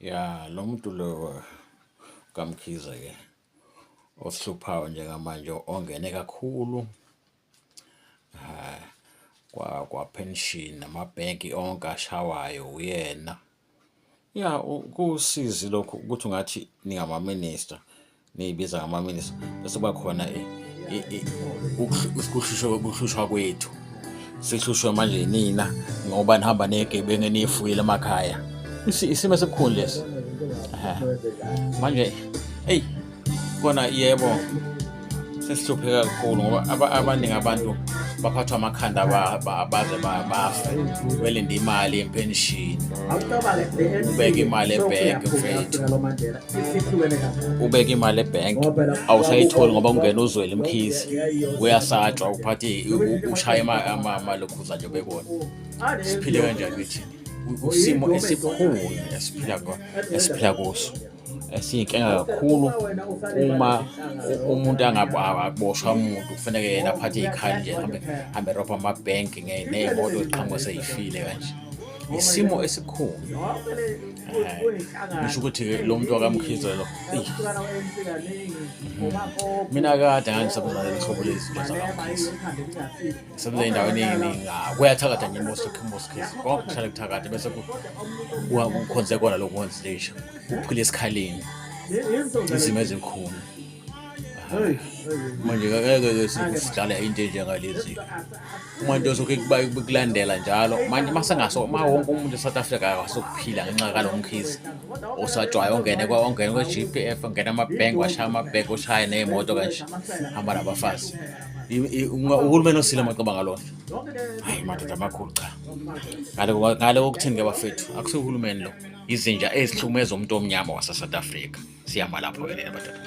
Ya, lo muntu lo kaMkhize-ke osihluphayo njengamanje ongene kakhulu kwa-pension namabhenki onke ashawayo uyena. Ya, kuwusizi lokhu ukuthi ungathi ningama-minister niyibiza ngama-minister bese kuba khona ukuhlushwa kwethu sihlushwe manje yinina ngoba nihamba negebengu eniyifuyile emakhaya. Isimo esibukhuni lesi. Manje eyi kona yebo sesihlupheka kakhulu ngoba abaningi abantu baphathwa amakhanda baze bafe belinde imali yempenishini. Ubeke imali ebhenki mfethu, ubeke imali ebhenki awusayitholi ngoba kungena uZweli Mkhize, uyasatshwa uphathe ushaya amalokhuza nje ubebona. Siphile kanjani kithina? Usimo esikhulu esiphila esiphila kuso esiyinkinga kakhulu uma umuntu angaboshwa umuntu kufaneke yena aphathe iy'khali nje hambe hambe robha amabhenki ney'moto ziqhamuka sey'file kanje. Isimo esikhulu ngisho ukuthi-ke lo muntu wakaMkhize lo, eyi mina kade ngangisebenza leli hlobo lezinto zakaMkhize, ngisebenza ey'ndaweni ey'ningi, kuyathakatha nje most most cases konke kuhlale kuthakatha bese kukhonze kona lokhu kwenzilisha kuphila esikhaleni izimo ezikhulu manje ngeke sidlale into enjengalezi uma into soke kulandela njalo manje masengaso uma wonke umuntu eSouth Africa akasokuphila ngenxa kalo Mkhize osatshwayo ongene ongene kwe-G_P_F ongena amabhenki washaya amabhenki oshaya ney'moto kanje hamba nabafazi. Uhulumeni osile amacabanga lona. Hayi madoda amakhulu cha. Ngale kokuthini ke bafethu akusiwuhulumeni lo. Izinja ezihlukumeza umuntu omnyama wase-South Africa. Siyama lapho ke nina madoda.